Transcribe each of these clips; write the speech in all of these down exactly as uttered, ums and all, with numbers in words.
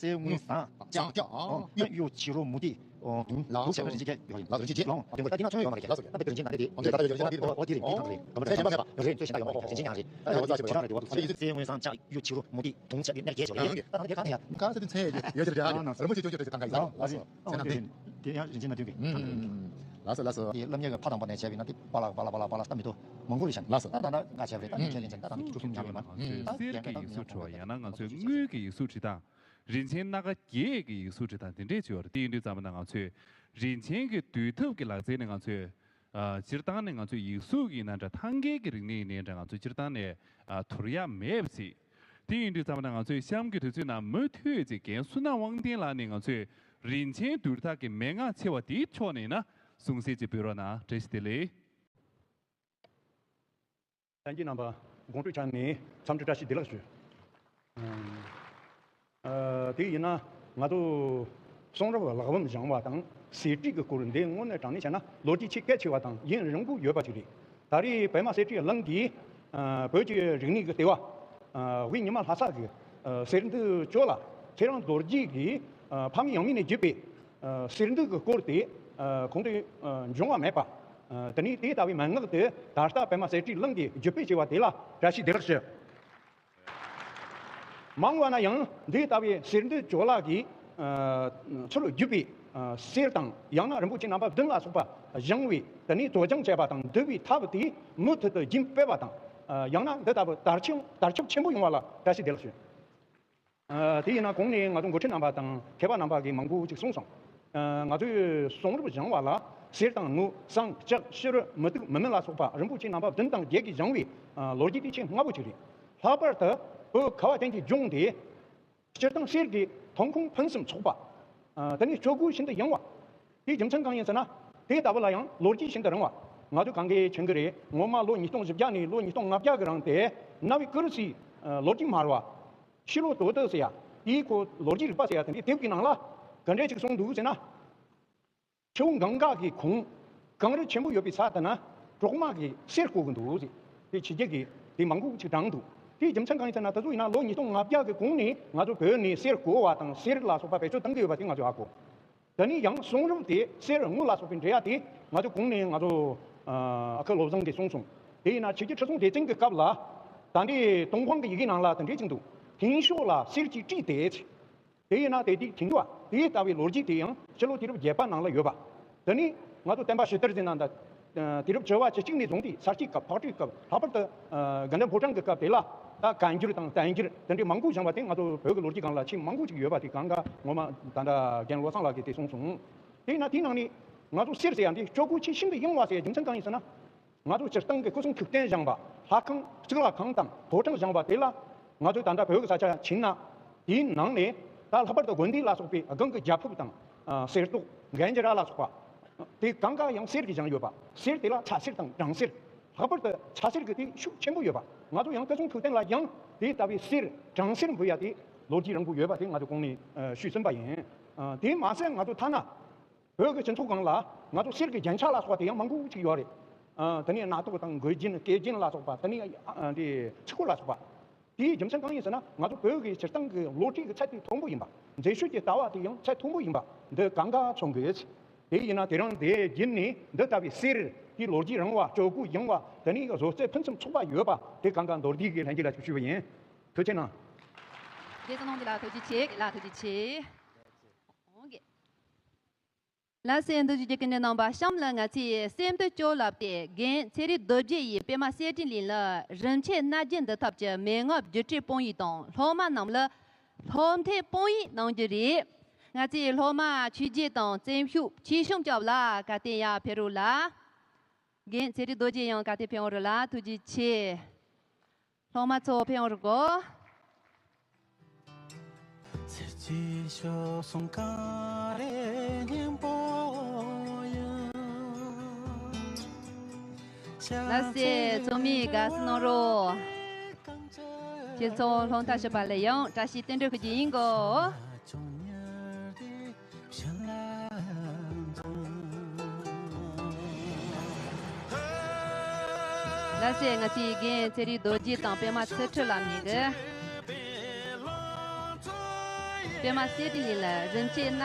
སེ་དངུལ་ཟངས་ལྕགས། ལྕགས། ཨོ། གཡུ་བྱུ་རུ་མུ་ཏིག་ཨོ། དུང་། ལགས་སོ། དུང་ཞེས་པའི་རིན་ཆེན་བརྒྱད་ཡོད་རེད། ལགས་སོ། རིན་ཆེན་བརྒྱད། ལོང་། ཨ། དེ་འདྲ་ན་ཚོན་ཡོད་མ་རེད། ལགས་སོ། ད་དེ་རིན་ཆེན་ན་དེ་དེ། ཨོ། དེ་ད་ཡོད་ཡོད་ཡོད་ཡོད། ཨོ། དེ་རིན་ཆེན་ན་དེ་དེ། ཨོ། ཚད་གཞན་པ་མེད་པ། རིན་ཆེན་ཅི་འདྲ་ཡོད་མ་རེད། རིན་ཆེན་ཅི་འདྲ་ཡོད་མ་རེད། ད་དེ་ད་དེ་ད་དེ་ད་དེ་ད་དེ། སེ་དངུལ་ཟངས་ལྕགས་གཡུ་བྱུ་རུ་མུ་ཏིག་དུང་ཞེས་པའི་གནས་བརྒྱད་ཡོད་རེད། ད་དེ་ག་ད་ཡ། ག་ས་དེ་ཚད་ཡོད་ཡོད་ཡོད་ཡོད། ཨ། ལགས་སོ། ཨོ། དེ་དེ་དེ་ཡང་རིན་ཆེན་ན་དེ་དེ། ཨ། ལགས་སོ། དེ་ཡང་རིན་ཆེན་ན་དེ་དེ། ཨ། ལགས་སོ། ལགས་སོ། དེ་སློབ་གཉེར་གྱི་ཕ་དང་པོ་ནས་བྱས་པ་ཡིན་ན་དེ་པཱ་ལགས་པཱ་ལགས་པཱ་ལགས་པཱ་ལགས་ད་མི་འདུག་མང་པོ་རེད་ཤག་ལགས་སོ། ད་ད་ལྟ་ང་བྱས་པ་རེད། ད་ཉིན་བྱས་ལན་ཅན་ད་ད་མི་ཁྲུ་གསུམ་ཉར་ཡོད་མ་རེད། ད་གསེར་གྱི་ཡིག་གཟུགས་བྲིས་པ་ཡང་ན་ང་ཚོའི་དངུལ་གྱི་ཡིག་གཟུགས་བྲིས་སྟངས། རིན་ཆེན་སྣ་ཁ་བརྒྱད་ཀྱི་ཡིག་གཟུགས་བྲིས་སྟངས་དེ་འདྲས་ཅིག་ཡོད་རེད། དེ་ཡིན་དུས་ཙམ་པ་ན་ང་ཚོས་རིན་ཆེན་གྱི་འདུས་ཐབས་ཀྱི་ལག་རྩལ་ནི་ང་ཚོས། ཨ། སྤྱིར་བཏང་ནས་ང་ཚོས་ཡིག་གཟུགས་ཡིན་ན་འདྲ། ཐང་གའི་གི་རིག་གནས་ཡིན་ན་འདྲ། ང་ཚོས་སྤྱིར་བཏང་ནས། ཨ། དོར་ཡ་མེད་པ་ཅིག་དེ་ཡིན་དུས་ཙམ་པ་ན་ང་ཚོས་གཤམ་གྱི་དུས་ཚོད་ནང་མུ་མཐུད་ཅིག་རྒན་བསོད་ནམས་དབང་ལྡན་ལགས་ནས་ང་ཚོས་རིན་ཆེན་འདུས་ཐབས་ཀྱི་མན་ངག་ཆེ་བ་དེའི་ཕྱོགས་ནས་ཡིན་ན་གསུང་བཤད་ཅིག་འབུལ་རོགས་གནང་། བཀྲ་ཤིས་བདེ་ལེགས། ལྷན་རྒྱས་རྣམ་པ་དགོང་དྲོའི་ཆ་ནས་འཚམས་འདྲི་བཀྲ་ཤིས་བདེ་ལེགས་ཞུ། ཨ། དེ་ཡིན་ན་ང་ཚོ་གསུང་རབ་ཀློག་པ་སྦྱང་བ་དང་གསེར་བྲིས་ཀྱི་སྐོར་འདི་དངོས་གནས་དྲང་གནས་བཤད་ན་ལོ་རྒྱུས་ཆེས་གལ་ཆེ་བ་དང་ཡུན་རིང་པོ་ཡོད་པ་ཅིག་རེད། ད་རེས་པདྨ་གསེར་བྲིས་གླིང་གིས། ཨ། བོད་ཀྱི་རིག་གནས་ཀྱི་ལྟེ་བ། ཨ། དབུས་ཉི་མ་ལྷ་ས་གི། ཨ། གསེར་འདུས་ལྕོག་ལ་ཚེ་རིང་རྡོ་རྗེ་གིས། ཨ། ཕ་མེས་ཡང་མེས་ནས་བརྒྱུད་པའི། ཨ། གསེར་འདུས་ཀྱི་སྐོར་དེ། ཨ། ཁོང་ཚོས། ཨ། འབྱུང་བ་མེད་པ། ཨ། དེ་ནས་དེ་ལྟ་བུའི་མན་ངག་དེ་ད་ལྟ་པདྨ་གསེར་བྲིས་གླིང་གིས་བརྒྱུད་སྤེལ་བྱས་པ་དེ་ལ་བཀྲ་ཤིས་བདེ་ལེགས་ཞུ། མང་བ་ན་ཡང་འདི་ལྟ་བུའི་གསེར་འདུས་ལྕོག་ལ་གི། ཨ། ཚུལ་བརྒྱུད་པའི། ཨ། གསེར་དང་ཡང་ན་རིན་པོ་ཆེ་རྣམ་པ་བདུན་ལ་སོགས་པ་སྦྱང་བའི་དེ་ནས་བཟོ་སྦྱང་བྱས་པ་དང་འདུལ་བའི་ཐབས་དེ་མུ་མཐུད་དུ་རྒྱུན་སྤེལ་བ་དང་། ཨ། ཡང་ན་འདི་ལྟ་བུ་དར་ཆེན་དར་ཁྱབ་ཆེན་པོ་ཡོང་བ་ལ་བཀྲ་ཤིས་བདེ་ལེགས་ཞུ། ཨ། དེ་ཡིན་ན་གོང་ནས་ང་ཚོ་འགོ་ཁྲིད་རྣམ་པ་དང་མཁས་པ་རྣམ་པ་གིས་མང་པོ་ཅིག་གསུངས་སོང་། ཨ། ང་ཚོས་གསུང་རབ་སྦྱང་བ་ལ་གསེར་དང་དངུལ་ཟངས་ལྕགས་བྱུ་རུ་མུ་ཏིག་མུ་མེན་ལ་སོགས་པ་རིན་པོ་ཆེ་རྣམ་པ་བདུན་དང་བརྒྱད་ཀྱིས་སྦྱང་བའི། ཨ། ལོ་རྒྱུས་དེ་ཆེས་སྔ་པོ་ཅིག་རེད། ལྷག་པར་དུ་བོད་ཁ་བ་ཅན་གྱི་ལྗོངས་འདི་སྤྱིར་བཏང་གསེར་གྱི་ཐོན་ཁུངས་ཕུན་སུམ་ཚོགས་པ། ཨ། དེ་ནས་སྤྱོད་སྒོ་ཤིན་ཏུ་ཡངས་པ། དེའི་རྒྱུ་མཚན་གང་ཡིན་ཟེར་ན། དེ་ལྟ་བུ་ལ་ཡང་ལོ་རྒྱུས་ཤིན་ཏུ་རིང་བ། ང་ཚོས་གང་གས་མཁྱེན་གྱི་རེད། སྔོན་མ་ལོ་ཉིས་སྟོང་བཞི་བརྒྱ་ནས་ལོ་ཉིས་སྟོང་ལྔ་བརྒྱ་གི་རིང་དེ་གནའ་བོའི་ཀུ་རུ་སིའི། ཨ། ལོ་རྒྱུས་སྨྲ་བ། ཤི་ལོ་ཏོ་ཏི་ཟེར་ཡ། དེའི་ཁོ་ལོ་རྒྱུས་རིག་པ་ཟེར་ཡ་དེ་འདྲའི་དེབ་ཀྱི་ནང་ལ་ག་འདྲས་ཅིག་གསུངས་འདུག་ཟེར་ན། ཆུ་བོ་གངྒཱ་གི་གུང་། གངས་རི་ཆེན་པོ་ཡོད་པའི་ས་དེ་ན་གྲོག་མ་གིས་གསེར་བརྐོ་གི་འདུག་ཟེར། དེ་ཕྱི་རྒྱལ་གྱི་དེ་མང་པོ་ཅིག་དྲངས་འདུག་དེའི་རྒྱུ་མཚན་གང་ཡིན་ཟེར་ན། དེ་ཚོ་ཡིན་ན་ལོ་ཉིས་སྟོང་ལྔ་བརྒྱ་གི་གོང་ནས་ང་ཚོ་བོད་ནས་གསེར་བརྐོ་བ་དང་གསེར་ལ་སོགས་པ་བེད་སྤྱོད་གཏོང་གི་ཡོད་པ་དེ་ང་ཚོས་ཧ་གོ། དེ་ནས་ཡང་གསུང་རབ་དེ་གསེར་དངུལ་ལ་སོགས་པའི་འབྲེལ་ཡ་དེ་ང་ཚོ་གོང་ནས་ང་ཚོ། ཨ། ཨ་ཁུ་བློ་བཟང་གིས་གསུངས་སོང་། དེ་ཡིན་ན་ཆོས་རྒྱལ་ཁྲི་སྲོང་ལྡེ་བཙན་གྱི་སྐབས་ལ་ད་འདི་ཏུན་ཧོང་གི་ཡི་གེ་ནང་ལ་དེ་འདྲས་ཅིག་འདུག་དེང་ཤོག་ལ་གསེར་གྱིས་བྲིས་ཏེ། དེ་ཡིན་ན་དེ་དུས་དེང་དུས་དེ་ལྟ་བུའི་ལོ་རྒྱུས་དེ་ཡང་ཕྱི་ལོ་དུས་རབས་བརྒྱད་པ་ནང་ལ་ཡོད་པ། དེ་ནས་ང་ཚོ་བསྟན་པ་ཕྱི་དར་ཟེར་ན་ད། ཨ། དུས་རབས་བཅུ་པ་བཅུ་གཅིག་ནས་བཟུང་སྟེ་ས་སྐྱའི་སྐབས། ཕག་གྲུའི་སྐབས། ལྷག་པར་དུ། ཨ། དགའ་ལྡན་ཕོ་བྲང་གི་སྐབས་དེ་ལ་ད་བཀའ་འགྱུར་དང་བསྟན་འགྱུར་དེ་འདྲའི་མང་པོ་སྦྱངས་པ་དེ་ང་ཚོ་བོད་ཀྱི་ལོ་རྒྱུས་སྒང་ལ་ཆེས་མང་པོ་ཅིག་ཡོད་པ་དེ་གང་ག་ངོ་མ་ད་ལྟ་རྒན་བློ་བཟང་ལགས་ཀྱིས་དེ་གསུངས་སོང་། དེས་ན་དེའི་ནང་ནས་ང་ཚོ་གསེར་ཟེར་ཡ་འདི་སྤྱོད་སྒོ་ཆེས་ཤིན་ཏུ་ཡངས་པ་ཟེར་ཡ་རྒྱུ་མཚན་གང་ཡིན་ཟེར་ན། ང་ཚོ་སྤྱིར་བཏང་གི་སྐུ་གསུང་ཐུགས་རྟེན་བཞེངས་པ། ལྷ་ཁང་གཙུག་ལག་ཁང་དང་ཕོ་བྲང་བཞེངས་པ་དེ་ལ་ང་ཚོས་ད་ལྟ་བོད་ཀྱི་ས་ཆ་ཕྱིན་ན། དེའི་ནང་ནས་ད་ལྷག་པར་དུ་དགོན་སྡེ་ལ་སོགས་པའི་སྒང་གི་རྒྱ་ཕིབས་དང་། ཨ། གསེར་ཏོག་གན་ཇི་ར་ལ་སོགས་པ་དེ་གང་ག་ཡང་གསེར་གྱིས་བཞེངས་ཡོད་པ། གསེར་དེ་ལ་ཚ་གསེར་དང་སྦྲང་གསེར། ལྷག་པར་དུ་ཚ་གསེར་གྱི་དེ་ཤུགས་ཆེན་པོ་ཡོད་པ། ང་ཚོ་ཡང་སྐུ་གསུང་ཐུགས་རྟེན་ལ་ཡང་དེ་ལྟ་བུའི་གསེར་སྦྲང་གསེར་འབུལ་ཡ་དེ་ལོ་རྒྱུས་རིང་པོ་ཡོད་པ་དེ་ང་ཚོ་གོང་ནས། ཨ། ཞུས་ཟིན་པ་ཡིན། ཨ། དེ་མ་ཟད་ང་ཚོ་ཐ་ན། བོད་ཀྱི་སྤྱི་ཚོགས་སྒང་ལ་ང་ཚོ་གསེར་གྱི་རྒྱན་ཆ་ལ་སོགས་པ་དེ་ཡང་མང་པོ་ཅིག་ཡོད་རེད། ཨ། དེ་ནས་སྣ་ཐོག་དང་མགུལ་རྒྱན། སྐེ་རྒྱན་ལ་སོགས་པ། དེ་ནས། ཨ། འདི་ཕྱུ་གུ་ལ་སོགས་པ། དེའི་རྒྱུ་མཚན་གང་ཡིན་ཟེར་ན། ང་ཚོ་བོད་ཀྱི་སྤྱིར་བཏང་གི་བློ་གྲོས་ཀྱི་ཚད་དེ་མཐོན་པོ་ཡིན་པ། མཛེས་དཔྱོད་ཀྱི་ལྟ་བ་དེ་ཡང་ཚད་མཐོན་པོ་ཡིན་པ་འདི་གང་ག་མཚོན་གྱི། དེ་ཡིན་ན་དེ་རིང་དེ་བརྒྱུད་ནས་འདི་ལྟ་བུའི་གསེར་དེ་ལོ་རྒྱུས་རིང་བ། སྤྱོད་སྒོ་ཡངས་པ། དེ་ནས་བཟོ་རྩལ་ཕུན་སུམ་ཚོགས་པ་ཡོད་པ་དེ་གང་ག་མདོར་བསྡུས་ཀྱིས་ལྷན་རྒྱས་ལ་ཞུས་པ་ཡིན། ཐུགས་རྗེ་གནང་། རྒན་བསོད་ནམས་ལགས་ཐུགས་རྗེ་ཆེ། ལགས་ཐུགས་རྗེ་ཆེ། ལགས་སེ། འདི་བཞིན་གྱི་སྐུ་མགྲོན་རྣམ་པ། གཤམ་ལ་ང་ཚོས་གསེར་འདུས་ལྕོག་ལ་བལྟས་རྒན་ཚེ་རིང་རྡོ་རྗེ་ཡིས་པདྨ་གསེར་བྲིས་གླིང་ལ་རིན་ཆེན་སྣ་བརྒྱའི་འདུས་ཐབས་ཀྱི་མན་ངག་བརྒྱུད་སྤྲོད་སྤོང་ཡིག་དང་། སློབ་མ་རྣམས་ལ་སློབ་ཐོན་སྤོང་ཡིག་གནང་རྒྱུ་རེད། ང་ཚོའི་སློབ་མ་ཆོས་རྗེ་དང་བཙན་ཤུགས་ཆོས་གཤམ་སྐྱབས་ལགས་ག་སྟེང་ཡར་ཕེབས་རོགས་ལ། རྒན་ཚེ་རིང་རྡོ་རྗེ་ཡང་ག་སྟེང་ཕེབས་འོང་རོགས་ལ། ཐུགས་རྗེ་ཆེ། སློབ་མ་ཚོ་ཕེབས་འོང་རོགས་གོ། ལགས་སེ། ཚོགས་མི་དགའ་བསུ་གནང་རོགས། ཁྱེད་ཚོ་སློབ་མཐར་ཕྱིན་པ་ལ་ཡང་བཀྲ་ཤིས་རྟེན་འབྲེལ་ཞུ་རྒྱུ་ཡིན་གོ། ལགས་སེ། ང་ཚོའི་རྒན་ཚེ་རིང་རྡོ་རྗེ་དང་པདྨ་ཚུལ་ཁྲིམས་ལགས་གཉིས་ཀྱིས། པད་མ་གསེར་ཕྲེང་ལགས་ལ་རིན་ཆེན་སྣ་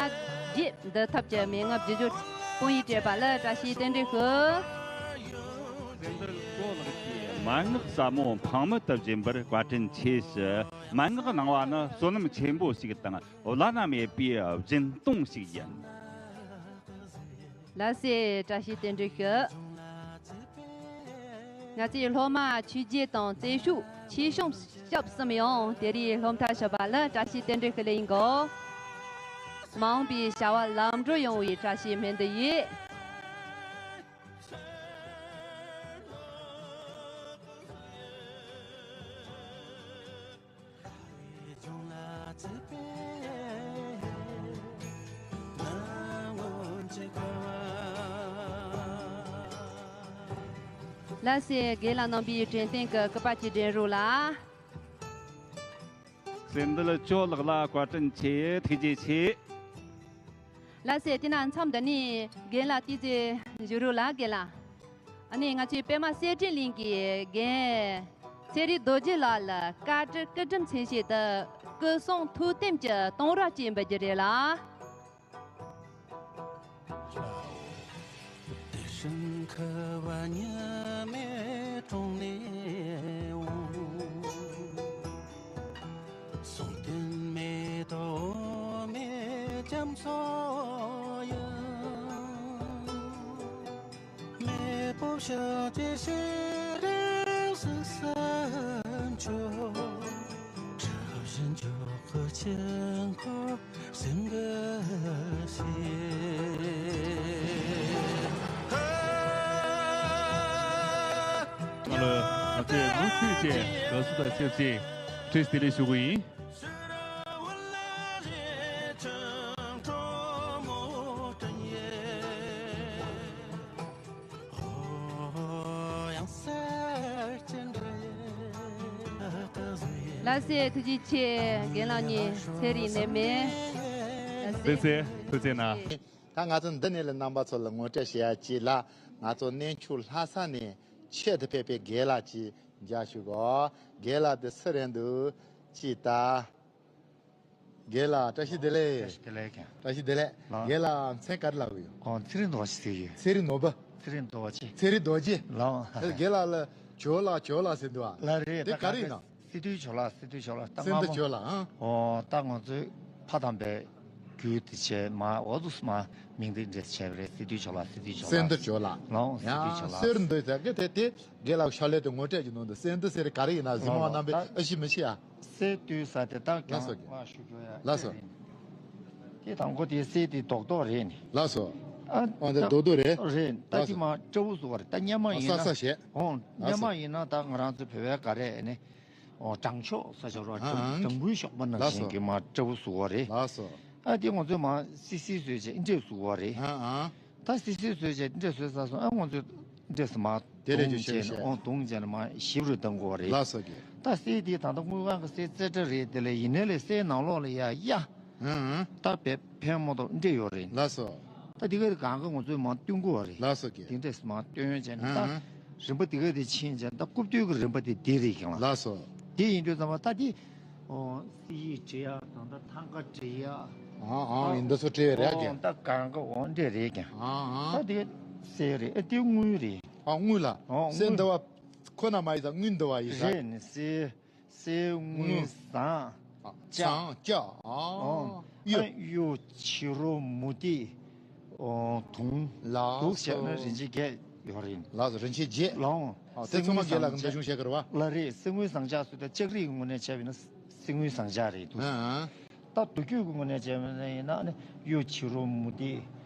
བརྒྱད་འདི་ཐབས་ཀྱི་མན་ངག་བརྒྱུད་སྦྱོར་སྐུང་ཡིག་སྤྲད་པ་ལ་བཀྲ་ཤིས་རྟེན་འབྲེལ་ཞུ། སེམས་དཔའ་ལྕོག་ལགས་ཀྱིས་མན་ངག་ཟབ་མོ་འཕགས་མ་ལྟ་བུ་ཡིན་པར་བཀའ་དྲིན་ཆེ་ཞུ། མན་ངག་གནང་བ་ནི་བསོད་ནམས་ཆེན་པོ་ཞིག་དང་བླ་ན་མེད་པའི་སྦྱིན་གཏོང་ཞིག་ཡིན། ལགས་སེ། བཀྲ་ཤིས་རྟེན་འབྲེལ་ཞུ། ང་ཚོའི་སློབ་མ་ཆོས་རྒྱལ་དང་བཙན་ཤུགས་ཆོས་སྐྱོང་སྐྱབས་གསུམ་ཡང་དེ་རིང་སློབ་མཐར་ཕྱིན་པ་ལ་བཀྲ་ཤིས་རྟེན་འབྲེལ་ཞུ་ལེ་ཡིན་གོ། མ་འོངས་པའི་བྱ་བ་ལམ་འགྲོ་ཡོང་བའི་བཀྲ་ཤིས་སྨོན་འདུན་ཡོད། ལགས་སེ། རྒན་ལགས་རྣམ་པའི་དྲན་རྟེན་གྱི་སྐུ་པར་གྱི་འགྲན་རོགས་ལ། སེམས་དཔའ་ལྕོག་ལགས་ལ་བཀའ་དྲིན་ཆེ། ཐུགས་རྗེ་ཆེ། ལགས་སེ། དེ་ན་མཚམས་འདི་ནས་རྒན་ལགས་ཏི་ཙེ་བཞུགས་རོགས་ལ། རྒན་ལགས། ཨ་ནི་ང་ཚོའི་པད་མ་གསེར་ཕྲེང་གླིང་གི་རྒན་ཚེ་རིང་རྡོ་རྗེ་ལགས་ལ་བཀའ་དྲིན་སྐུ་དྲིན་མཚོན་བྱེད་དུ་སྐུ་གསུང་ཐུགས་དམ་གྱི་གཏོང་རོགས་བྱེད་འབུལ་རྒྱུ་རེད་ལ། ང་ལོ་ང་ཚོས་མུ་མཐུད་བཅས་དགའ་བསུ་དང་ཆབས་ཅིག་བཀྲ་ཤིས་བདེ་ལེགས་ཞུ་གི་ཡིན། ལགས་སེ། ཐུགས་རྗེ་ཆེ། རྒན་ལགས་ནས་ཚེ་རིང་ནས་མེད། ལགས་སེ། ལགས་སེ། ཐུགས་རྗེ་གནང་། ད་ང་ཚོ་འདི་ནས་ལ་རྣམ་པ་ཚོ་ལ་ངོ་སྤྲོད་བྱེད་ཡ་ཅིག་ལ། ང་ཚོ་གནས་མཆོག་ལྷ་ས་ནས་ཆེད་དུ་ཕེབས་པའི་རྒན་ལགས་ཅིག་མཇལ་ཞུ་གོ། རྒན་ལགས་དེ་སུ་རེད་འདུག་ཅིག་ལྟ། རྒན་ལགས་བཀྲ་ཤིས་བདེ་ལེགས། བཀྲ་ཤིས་བདེ་ལེགས་ཀྱང་། བཀྲ་ཤིས་བདེ་ལེགས། ལགས། རྒན་ལགས་མཚན་ག་རེ་ལབ་ཀྱི་ཡོད། ཨོ། ཚེ་རིང་རྡོ་རྗེ་ཟེར་གྱི་ཡོད། ཚེ་རིང་ནོར་བུ། ཚེ་རིང་རྡོ་རྗེ། ཚེ་རིང་རྡོ་རྗེ། ལགས། རྒན་ལགས་ལ་ཇོ་ལགས་ཇོ་ལགས་ཟེར་འདུག་ཨ། ལགས་རེད། དེ་ད་ག་རེ་ཡིན་ན། སི་ཏུའི་ཇོ་ལགས། སི་ཏུའི་ཇོ་ལགས། ད་སེམས་སྔ་དུ་མོ། ཇོ་ལགས་ཨང་། ཨོ། ད་ང་ཚོའི་ཕ་དམ་པའི་རྒྱུད་དེ་བྱས་མ་འོ་དུ་མ་མིང་དེ་འདྲས་བྱས་པ་རེད། སི་ཏུའི་ཇོ་ལགས། སི་ཏུའི་ཇོ་ལགས། སེམས་སྡུག་ཇོ་ལགས། ལགས། སི་ཏུའི་ཇོ་ལགས། ཡང་སེར་འདོད་ཟེར་གི་དེ་དེ་རྒན་ལགས་ཤ་ལས་དུ་ངོ་སྤྲད་ཀྱི་ནང་དུ་སེམས་སྡུག་ཟེར་ག་རེ་ཡིན་ན་གཟིགས་མོ་བ་རྣམ་པས་ཨ་ཤི་མི་ཤི་ཡ། སེ་དུས་ས་དེ་དག་ཀྱང་ལགས་སོ། མ་ཞུ་རྒྱུ་ཡ་ལགས་སོ། དེ་དང་པོ་དེ་སེ་དེ་རྡོག་རྡོག་རེད་ནི། ལགས་སོ། ཨ་ཨོ་དེ་རྡོག་རྡོག་རེད། རེད། ད་ལགས་དེ་སོ། མ་སྤྲ་བོ་བཟོ་བ་རེད། ད་སྙན་མ་ཨ་ཡིན་ན། ས་ས་བྱས། ཨོ། ལགས་སོ། སྙན་མ་ཡིན་ན་ད་ང་རང་ཚོ་བོད་པའི་ག་རེ་ནི། ཨོ། བྲང་ཤོག་ས་ཆ་རོ། ཨ་ཨ་བྲང་བུའི་ཤོག་པ་ནང་ལགས་སོ། བཞིན་གྱི་མ་སྤྲ་བོ་བཟོ་བ་རེད། ལགས་སོ། ཨ་དེ་ང་ཚོས་མ་སི་སི་བཟོས་བྱས་འདྲས་བཟོ་བ་རེད། ཨ་ཨ། ད་སི་སི་བཟོས་བྱས་འདྲས་བཟོས་ཚར་སོང་། ཨ་ང་ཚོས་འདྲས་སུ་མ་དེ་ལས་བརྡུངས་ཀྱང་བྱས་ནས། ཤེས་ཨོ། བརྡུངས་བྱས་ནས་མ་ཞིབ་རུ་བཏང་དགོས་པ་རེད། ལགས་སོ་གི། ད་སེ་དེ་ད་ལྟ་དངུལ་ཁང་གི་སེ་རྩེ་གྲ་རེད། དེ་ལས་ཡིན་ནའི་ལས་སེ་ནང་ལོགས་ལ་ཡ་ཡ། ཨང་ཨང་། ད་བེ་ཕན་མ་གཏོགས་འདྲས་ཡོད་རེད། ལགས་སོ། ད་དེ་ག་དེ་གང་ག་ང་ཚོས་མ་བསྟུན་དགོས་པ་རེད། ལགས་སོ་གི། དེ་འདྲས་སུ་མ་བསྟུན་བྱས་ནས་ད། ཨང་ཨང་། རིམ་པ་དེ་ག་དེ་ཕྱིན་བྱས་ད་རྐུབ་སྟོད་ཀྱི་རིམ་པ་དེ་དེ་རེད་ཀྱང་ལ། ལགས་སོ། དེ་ཡིན་དུས་ཙམ་པ་ད་དེ། ཨོ། གསེར་ཡིག་བྲི་ཡག་དང་ད་ཐང་ཀ་བྲི་ཡག་ཨང་ཨང་། ཡིན་ད་ཚོ་བྲི་ཡག་རེད་ཀྱང་། ཨོ། ད་གང་ག་འོ་འདྲས་རེད་ཀྱང་། ཨང་ཨང་། ད་དེ་གསེར་རེད། ཨེ་དེ་དངུལ་རེད། ཨ་དངུལ་ལ། ཨོ། གསེར་དངུལ་འདི་བ་ཁོ་ན་མ་ཡིན་ད་དངུལ་འདི་བ་ཡིན་ས། རེད་ནི། གསེར། གསེར་དངུལ་དངུལ། ཟངས། ལྕགས། ཟངས་ལྕགས། ཨོ། ཨོ། གཡུ། ཨ་གཡུ་བྱུ་རུ་མུ་ཏིག་ཨོ། དུང་། ལགས་སོ། དུག་བྱས་ན་རིན་ཆེན་བརྒྱད་ཡོད་རེད། ལགས་སོ། རིན་ཆེན་བརྒྱད། ལགས། ཨོ། དེ་ཚང་མ་རྒན་ལགས་ཀྱིས་འདི་གཞུང་བཤད་གི་རེད་བ། ལགས་རེད། གསེར་དངུལ་ཟངས་ལྕགས་ཟེར་ད་ལྕགས་རིགས་ཀྱི་ངོས་ནས་བྱས་པ་ཡིན་ན་གསེར་དངུལ་ཟངས་ལྕགས་རེད་འདུག་ཨ་ཨ། ད་མདོ་རྒྱུད་ཀྱི་ངོས་ནས་བྱས་པ་ཡིན་ན་ནི་གཡུ་བྱུ་རུ་མུ་ཏིག་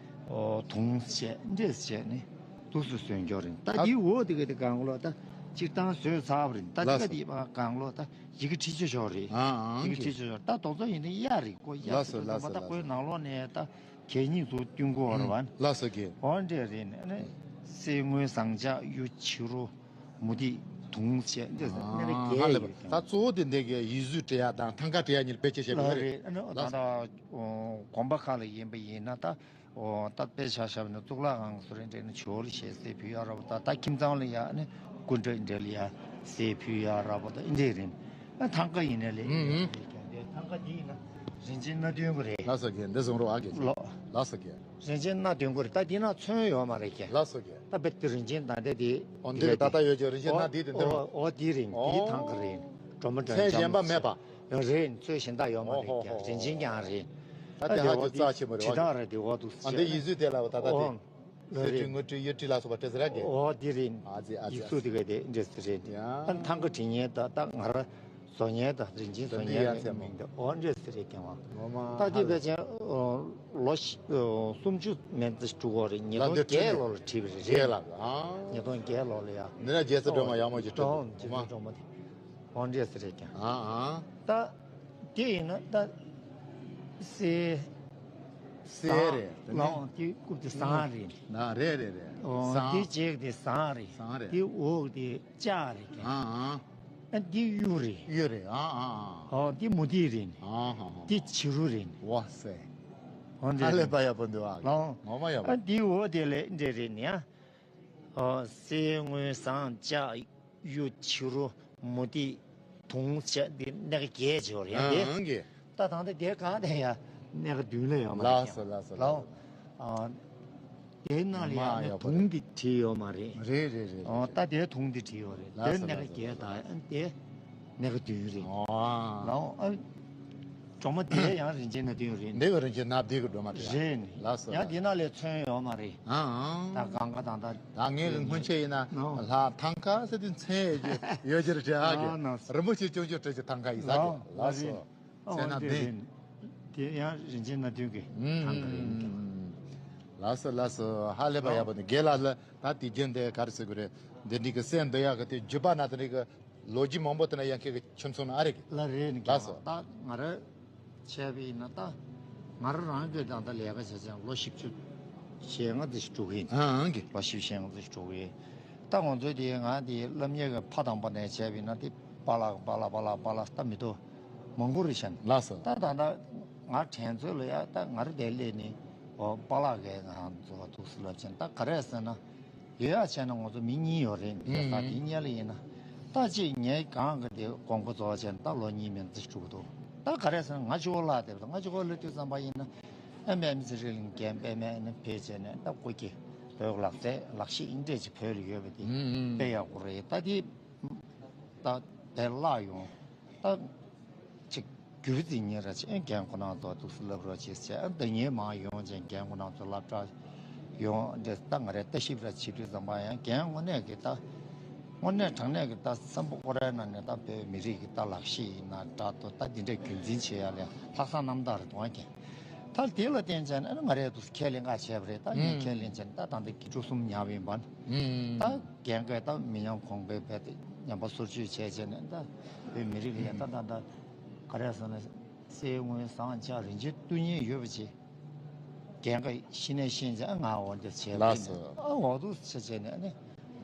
ཨོ། དུང་བྱས་འདྲས་བྱས་ནི་དུག་སུ་བཟོས་འགྱོ་རེད། ད་ད་འདིའི་འོག་དེ་ག་དེ་གང་ལོ་ད་སྤྱིར་བཏང་བཟོས་ཚར་བ་རེད། ད་དེ་ག་ལགས་སོ། དེ་གང་ལོ་ད། ཡི་གེ་བྲིས་ཆོག་ཆོག་རེད། ཨ་ཨ། ཡི་གེ་བྲིས་ཆོག་ཆོག་ད་རྡོག་རྩ་ཡིན་ན་གཡའ་རེད་གོ། གཡའ་ལགས་སོ་ཟེར་དུས་ཙམ་པ་ལགས་སོ་ད་ཁོའི་ནང་ལོགས་ནས་ད་གད་སྙིགས་ཚོ་བསྟུན་དགོས་རེད་བ། ལགས་སོ་གི། འོ་འདྲས་རེད་ནས་ནས་གསེར་དངུལ་ཟངས་ལྕགས་གཡུ་བྱུ་རུ་མུ་ཏིག་དུང་བྱས་འདྲས་ཟེར་ནས་ནས་ཨ་གས་ཧ་ལས་ཡོད་པ། ཀྱང་ད་གཙོ་བོ་དེ་འདི་གའི་ཡིག་གཟུགས་བྲི་ཡག་དང་ཐང་ཀ་བྲི་ཡག་གཉིས་དཔེ་ཆ་བྱས་པ་ལགས་རེད། རེད། ཨ་ནི་ད་ལགས་སོ། ད་དགོན་པ་ཁག་ལ་ཡིན་པ་ཡིན་ན་ད། ཨོ། ད་དཔེ་ཆ་བཞག་ན་གཙུག་ལག་ཁང་སུ་རེ་འདྲེ་ནི་ཇོ་ལ་ཞེས་གསེར་ཕུལ་ཡ་ར་བ། ད་ད་ཁྱིམ་ཚང་ལ་ཡ་ནི་སྐུ་འདྲ་འདྲེ་ལ་ཡ་གསེར་ཕུལ་ཡ་ར་བ། ད་ཨིན་འདྲེ་རེད། ཨ་ཐང་ཀ་ཡིན་ན་ལས་ཨུ་ཨུ། ཡ་ཐང་ཀ་འདི་ཡིན་ན་ རིན་ཆེན་སྣ་བདུན་གྱི་རེད། ལགས་སོ་རྒན། འདི་བཟུང་རོགས་ཨ་རྒན། ལོ། ལགས་སོ་རྒན། རིན་ཆེན་སྣ་བདུན་གྱི་རེད། ད་འདི་ན་ཚོན་ཡོད་མ་རེད་རྒན། ལགས་སོ་རྒན། ད་དཔེ་དེ་རིན་ཆེན་ད་འདྲ་དེ། འོ་འདི་གི་ད་ལྟ་ཡོད་ཀྱི་རིན་ཆེན་སྣ་འདི་དེ་འདི་མོ། འོ་འདི་རེད། འདི་ཐང་གི་རེད། སྒྲོལ་མ་སྒྲོལ་ལྕམ། ཚོན་གཞན་པ་མེད་པ། རེད། ཚོན་གཞན་དག་ཡོད་མ་རེད་རྒན། ཨོ་ཧོ་ཧོ་ཧོ། རིན་ཆེན་རྐྱང་རེད། ཨ་དེ་ཧ་ཅང་རྩ་ཆེན་པོ་རེད་བ། དེ་དག་རེད། དེ་འོ་འདུག་ཨ་འདི་ཡིག་གཟུགས་དེ་ལ་བ་ད་ལྟ་དེ། ཨོ། གསེར་བྲིས་དངུལ་བྲིས་གཡུ་བྲིས་ལ་སོགས་པ་སྤྲད་ཟེར་ར་རྒན། ཨོ་འདི་རེད། ཨ་ཙི་ཨ་ཙི། ཡིག་གཟུགས་དེ་ག་དེ་འདྲས་རེད། ཡ། ཨ་ཐང་ག་བྲིས་མཁན་དང་ད་ང་ར་བཟོ་མཁན་དང་རིན་ཆེན་བཟོ་མཁན་ཡང་མཚན་མོ་མིང་དང་ཨོ་འདྲས་རེད་རྒན་པ། ངོ་མ་ད་དེ་ཧ་ལས། བས་ཅན་ལོ་བཞི་སུམ་ཅུ་མན་ཙམ་འགྲོ་གི་རེད། ཉིས་ལ་སྟོང་འདི་བརྒྱད་ཁྲིད་ལོ་ལ་བྲིས་པ་རེད། བརྒྱད་ལ་ཨ། ཉིས་སྟོང་བརྒྱད་ལོ་ལ་ཡ། འདི་ན་རྒྱལ་སྲས་སྒྲོལ་མ་ཡག་མོ་ཅིག་བྲིས་འདུག་ངོ་མ། རྒྱལ་སྲས་སྒྲོལ་མ་དེ། ཨོ་འདྲས་རེད་རྒན། ཨ་ཨ། ད་དེ་ཡིན་ན་ད་གསེར། གསེར་རེད། ཟངས་ལོང་དེ་རྐུབ་དེ་ཟངས་རེད། ན་རེད་རེད་རེད། ཨོ་ཟངས། དེ་ལྕེ་དེ་ཟངས་རེད། ཟངས་རེད། དེ་འོག་དེ་ལྕགས་རེད་རྒན། ཨ་ཨ། ཨ་དེ་གཡུ་རེད། གཡུ་རེད། ཨ་ཨ་ཨ། ཨོ་དེ་མུ་ཏིག་རེད། ཨ་ཧ་ཧ། དེ་བྱི་རུ་རེད། ཝ་སེ། ཨོ་འདྲས་ཧ་ལས་པ་ཡག་པོ་འདུག་ཨ། ལོང་། ངོ་མ་ཡག་པོ། ཨ་དེ་འོག་དེ་ལས་འདྲས་རེད་ནི་ཨ། ཨོ་གསེར་དངུལ་ཟངས་ལྕགས། གཡུ་བྱི་རུ་མུ་ཏིག་དུང་བཅས་འདི་སྣ་ཁ་བརྒྱད་ཅིག་ཡོད་རེད་ཡ། ཨང་ཨང་གི། ད་ད་ལྟ་དེ་གང་དེ་ཡ་སྣ་ཁ་བདུན་ལས་ཡོད་མ་རེད། ལགས་སོ་ལགས་སོ་ལགས། ལགས་སོ། ཨ་དེ་ནང་ལ་ཡ་མ་ནི་ཡོད་པ་དུང་རེད། འདི་བྲིས་ཡོད་མ་རེད། རེད་རེད་རེད་ཨོ་རེད། ད་དེ་དུང་འདི་བྲིས་ཡོད་རེད། ལགས་དེ་སོ་སྣ་ཁ་ལགས་སོ། བརྒྱད་དང་ཨ་དེ་སྣ་ཁ་བདུན་རེད། ཨོ། ལགས་ཨ། སྒྲོལ་མ་དེ་ཡང་རིན་ཆེན་སྣ་བདུན་རེད། འདི་གི་རིན་ཆེན་སྣ་བདུན་གི་སྒྲོལ་མ་རེད། རེད་ནི། ལགས་སོ་ཡང་ལགས། དེ་ནང་ལས་ཚོན་ཡོད་མ་རེད། ཨང་ཨང་། ད་གང་ག་དང་ད། ད་ངས་གི་སྔོན་ཆད་ཡིན་ན་ནོ། ལྷ་ཐང་ཀ་ཟེར་དུས་མཚན་ཡོད་ཀྱི་ཡོད་ཀྱི་རེད་ཨ་གི། ཨ་ནོ། རིན་པོ་ཆེ་ཅུང་ཅུང་སྤྲད་ཀྱི་ཐང་ཀ་ཡིན་ས་གི། ལགས་སོ། ཨ་ཚེ་ན་འདི་བདེན། དེ་ཡང་རིན་ཆེན་སྣ་བདུན་གི་ཐང་ཀ་རེད། ལགས་སོ་ལགས་སོ། ཧ་ལས་པ་ཡག་པོ་འདུག་རྒན་ལགས་ལ་ད་དེ་རྒྱུན་དེ་ག་རེ་ཟེར་དགོས་རེད། འདི་འདྲའི་གི་སེམས་འདི་ཡག་གི་དེ་བརྒྱུད་པ་ན་དེ་འདྲའི་གི་ལོ་རྒྱུས་མང་པོ་དེ་ན་ཡང་ཁྱེད་ཀྱི་ཁྱིམ་ཚང་ན་ཨ་རེད་གི། ལ་རེད་ནི་ལགས་སོ། ད་ང་ར་བྱས་པ་ཡིན་ན་ད་ང་ར་རང་གི་ད་ལྟ་ལས་ཀ་བྱས་ཙང་ལོ་བཞི་བཅུ་ཞེ་ལྔ་དེ་ཞིག་འགྲོ་གི་ཡིན། ཨང་ཨང་གི། ལོ་བཞི་བཅུ་ཞེ་ལྔ་དེ་ཞིག་འགྲོ་གི་ཡིན། ད་ང་ཚོའི་དེ་ང་དེ་སློབ་གཉེར་གི་ཕ་དང་པོ་ནས་བྱས་པ་ཡིན་ན་དེ་པཱ་ལགས་པཱ་ལགས་པཱ་ལགས་པཱ་ལགས་ད་མི་འདུག་མང་པོ་རེད་ཤག་ནི། ལགས་སོ། ད་ད་ད་ང་དྲན་ཚོད་ལ་ཡ་ད་ང་ར་དེ་སླེབས་ནས་འོ་པཱ་ལགས་གས་ང་ཚོ་འདུག་སེ་ལབ་ཅན་ད་ག་རེ་ཟེར་ན། ཡོད་ཡ་བྱས་ན་ང་ཚོ་མི་གཉིས་ཡོད་རེད་ཟེར་ས་དེ་གཉིས་ལ་ཡིན་ན། ད་ཅིག་ངའི་གང་གི་དེ་དགོངས་པ་རྫོགས་བྱས་ན་ད་ལོ་གཉིས་མན་ཙམ་འགྲོ་གི་འདུག་ད་ག་རེ་ཟེར་ན་ང་གཅིག་པོ་ལ་དེ་ང་གཅིག་པོ་ལ་དུས་ཙམ་པ་ཡིན་ན་ཨ་མའི་མི་ཚེ་རིང་ལ་རྒན་པད་མ་ནི་ཕེབས་བྱས་ནས་ད་སྐུ་སྐྱེ་བོད་ཀྱི་ལག་རྩལ་ལག་ཤེས་ཨིན་འདྲས་ཅིག་བོད་ལ་ཡོད་པ་དེ་དཔེ་ཡག་པོ་རེད། ད་དེ་ད་དེ་བརླག་ཡོང་ད། ཅིག་རྒྱུ་རྫི་ཉེ་ར་ཆེ་རྒན་ཁོ་ན་ཚོ་འདུག་སེ་ལབ་རོགས་བྱེད་ཟེར། ཨ་འདི་ཉེ་མ་ཡོང་ཅན་རྒན་ཁོ་ན་ཚོ་སློབ་གྲྭ་ཡོང་འདི་ད་ང་རའི་ལྟ་ཞིབ་ར་བྱེད་དུས་ཙམ་པ་ཡང་རྒན་དངོས་གནས་ཀྱི་ད་དངོས་གནས་དྲང་གནས་ཀྱི་ད་སམ་བྷོ་ཊ་ཀོ་རའི་ནང་ནས་ད་བོད་མི་རིགས་ཀྱི་ད་ལག་ཤེས་ཡིན་ན་འདྲ་ཏོ་ད་འདི་འདྲའི་རྒྱུན་འཛིན་བྱེད་ཡ་ལས་ལྷག་བསམ་རྣམ་དག་རེད་འདུག་ཨ་རྒན། ད་དེ་ལ་བརྟེན་བྱས་ན་ང་རའི་འདུག་སེ་ཁས་ལེན་ག་བྱས་པ་རེད། ད་ངས་ཁས་ལེན་བྱས་ན་ད་ད་འདི་དགེ་ཕྲུག་གསུམ་ཉར་བ་ཡིན་པ་ནི་ད། རྒན་གྱིས་ད་མི་ཉམས་གོང་འཕེལ་བྱས་ཏེ་ཉམས་པ་སོར་ཆུད་བྱས་བྱས་ནས་ད་བོད་མི་རིགས་ལ་ཡ་ད་ད་ད་ག་རེ་ཟེར་ན་གསེར་དངུལ་ཟངས་ལྕགས་རིན་ཆེན་བསྟུན་མཁན་ཡོད་པ་ཅིག་རྒན་གྱིས་ཤེས་ནས་ཤེས་བྱས་ང་འོ་འདི་བྱས་པ་ལགས་ཡིན། སོ། ཨ་འོ་འདུག་བྱས་བྱས་ནས་ཨ་ནི་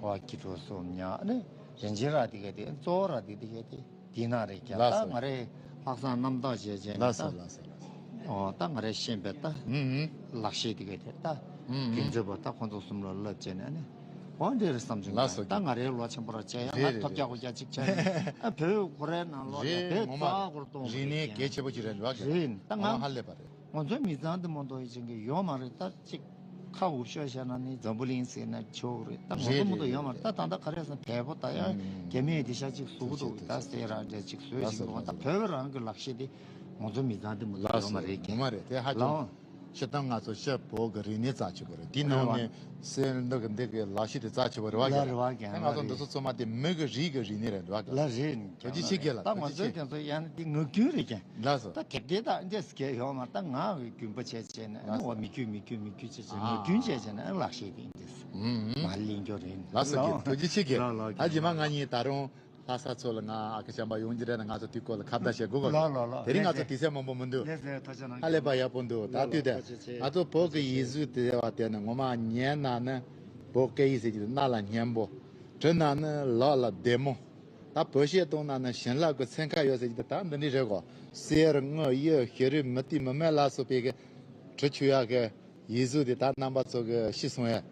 འོ་དགེ་ཕྲུག་གསུམ་ཉར་ཨ་ནི་རིན་ཆེན་ར་དེ་ག་དེ་གཙོ་བོ་ར་དེ་དེ་ག་དེ། དེ་ན་རེ་རྒྱ་ལགས་ད་སོ། ང་རེ་ལྷག་བསམ་རྣམ་དག་བྱས་བྱས་ནས་ལགས་སོ་ད་ལགས་སོ་ལགས་སོ། ཨོ་ད་ང་རེ་ཤེས་པའི་ད་ཨུམ་ཨུམ། ལག་ཤེས་དེ་ག་དེ་ད་ཨུམ་ཨུམ། རྒྱུན་འཛིན་པ་ད་ཁོང་ཚོ་གསུམ་ལ་བསླབ་བྱས་ནས་ནི་འོ་འདྲེ་རེ་བསམ་བྱུང་། ལགས་སོ། ད་ང་རེ་ལོ་ཆེན་པོ་ར་བྱས་ཡང་རེད་ད་རེད་ཐོབ་རྒྱ་རེད་གོ་རྒྱ་ཅིག་བྱས་ནས་ཨ་བོད་ཁོ་རའི་ནང་ལོགས་ལ་རེད་བོད་ངོ་མ་རྩ་བ་སྐོར་གཏོང་དགོས་རིག་གནས་གལ་ཆེ་པོ་ཅིག་རེད་འདུག་ག་རེད་ད་ངོ་མ་ང་ཧ་ལས་པ་རེད། ང་ཚོའི་མི་ཚང་འདི་མོ་འདུག་ཡིན་ཅན་གྱི་ཡོད་མ་རེད་ད་ཅིག་ཁ་འུབ་ཤོར་བཤད་ན་ནི་འཛམ་བུ་གླིང་ཟེར་ན་ཆོག་རེད་ད་ང་ཚོ་རེད་མོ་འདུག་རེད་ཡོད་མ་རེད་རེད། ད་ད་ལྟ་ག་རེ་ཟེར་ན་དལ་པོ་ད་ཡང་ཨུམ། རྒྱ་མིས་དེ་ཤ་ཅིག་བཟོ་གི་འདུག་ད་གསེར་རང་འདྲ་ཅིག་བཟོས་ཤིག་འདུག་ད་བོད་པ་རང་གི་ལག་ཤེས་དེ་ང་ཚོ་མི་ཚང་འདི་མོ་འདུག་ཡོད་མ་རེད་ཀྱང་ངོ་མ་རེད་དེ་ཧ་ཅང་ལའོ། སྤྱིར་བཏང་ང་ཚོ་ཤ་བོད་ཀྱི་རིག་གནས་རྩ་ཆེ་བོ་རེད་དེ་ནང་ནས་གསེར་འདི་གི་འདི་གི་ལག་ཤེས་དེ་རྩ་ཆེ་བོ་རེད་བ་ལ་རེད་བ་ཀྱང་ང་ཚོ་འདི་ཚོ་ཚང་མ་དེ་མི་གི་རིགས་ཀྱི་རིག་གནས་རེད་འདུག་ལ་རེད་ཀྱང་ལ་རེད། ད་ང་ཚོའི་དེ་ཚོ་ཡང་དེ་ངག་རྒྱུན་རེད་ཀྱང་ལགས་སོ། ད་དེབ་དེ་དག་འདྲས་སྐད་ཡོད་མ་ད་ང་གི་རྒྱུན་པ་བྱས་བྱས་ནས་ཨ་ནི་འོ་མི་རྒྱུད་མི་རྒྱུད་མི་རྒྱུད་བྱས་བྱས་ངག་རྒྱུན་བྱས་བྱས་ནས་ཨ་ནི་ལག་ཤེས་དེ་འདྲས་མ་ལེན་རྒྱུ་རེད། ལགས་སོ་རྒན་ཐུགས་རྗེ་ཆེ་རྒན། ད་རྗེས་མ་ང་གཉིས་ད་རུང་ལྷ་ས་ཚོ་ལ་ང་ཨ་ཁུ་བྱམས་པ་ཡོང་རྒྱུ་རེད་ན་ང་ཚོ་དུས་སྐོར་ལ་ཁ་བརྡ་བྱེད་དགོས་གོ་ལགས་ལགས་ལགས་དེ་རིང་ང་ཚོ་དུས་ཚོད་མང་པོ་མི་འདུག་ལགས་སོ་ཐུགས་རྗེ་ཆེ་ལགས་ལེགས་པ་ཡག་པོ་འདུག་ད་དུས་དེ་ང་ཚོ་བོད་ཀྱི་ཡིག་གཟུགས་དེ་བ་དེ་ནི་ངོ་མ་ཉན་ན་ནི་བོད་སྐད་ཡིག་ཟེར་གྱི་རྣ་ལ་སྙན་པོ་དྲི་ན་ནི་ལག་ལ་བདེ་མོ། ད་བོད་གཞས་གཏོང་ན་ནི་བྱིན་རླབས་ཀྱི་ཚན་ཁ་ཡོད་ཟེར་གྱི་ད་འདི་འདྲ་རེད་གོ་གསེར་དངུལ་གཡུ་བྱུ་རུ་མུ་ཏིག་མུ་མེད་ལ་སོགས་པའི་གི་དྲི་ཆུ་ཡག་གི་ཡིག་གཟུགས་དེ་ད་རྣམ་པ་ཚོ་གི་ཤི་སོང་ཡ་